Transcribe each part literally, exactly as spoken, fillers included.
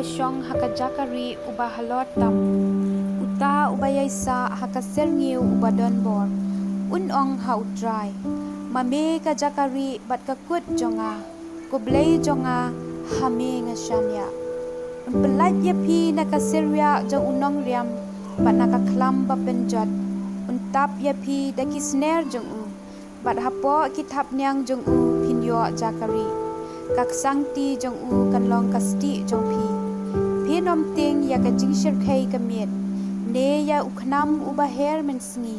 shong ha ka jaka rieh uba halor tam, uta uba ïaisah ha ka syrngiew uba don bor, un ong ha U Trai: Ma me ka jaka rieh bad ka kut jong nga, ko Blei jong nga, ha me nga shaniah. Un pyllait ïa phi na ka syrwiak jong u nongriam bad na ka khlam ba pynjot; un tap ïa phi da ki sner jong u, bad hapoh ki thapniang jong u phin ïoh jaka rieh. Ka ksangti jong u kan long ka stieh jong phi; phin ym tieng ïa ka jingshyrkhei ka miet, ne ïa u khnam uba her mynsngi,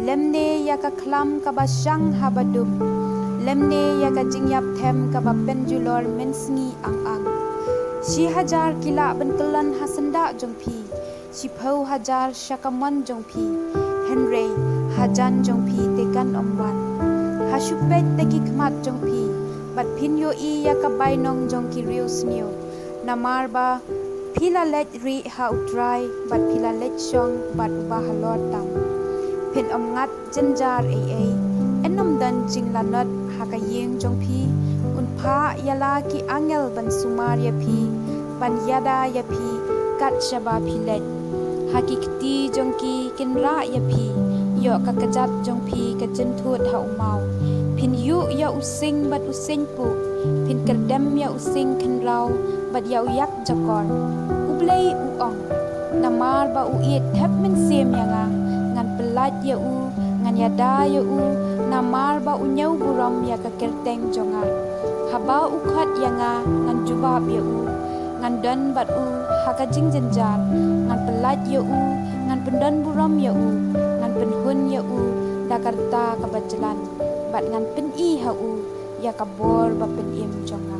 lymne ïa ka khlam kaba shang ha baduk, lymne ïa ka jingïap them kaba pynjulor mynsngi ang ang. Shi hajar ki lah ban kyllon ha syndah jong phi, shiphew hajar sha ka mon jong phi, hynrei hajan jong phi te kan ym wan. Ha shu peit da ki khmat jong phi, bad phin ïohi ïa ka bainong jong ki riewsniew; namar ba phi la leit rieh ha U Trai, bad phi la leit shong bad uba halor tam. Phin ym ngat jynjar ei ei, yn ym don jinglanot ha ka ïing jong phi. Un phah ïa la ki angel ban sumar ïa phi, ban ïada ïa phi kat shaba phi leit. Ha ki kti jong ki kin rah ïa phi, ïoh ka kjat jong phi ka jynthut ha u maw. Phin ïuh ïa u sing bad u sing puh, phin kyrdem ïa u sing khynraw bad ïa u ïakjakor. U Blei u ong: Namar ba u ieit thep mynsiem ïa nga, ngan pyllait ïa u, ngan ïada ïa u; namar ba u ñiew burom ïa ka kyrteng jong nga. Haba u khot ïa nga, ngan jubab ïa u; ngan don bad u ha ka jingjynjar. Ngan pyllait ïa u, ngan pyndonburom ïa u, ngan pynhun ïa u da ka rta kaba jlan, bad ngan pyni ha u ïa ka bor bapynim jong nga.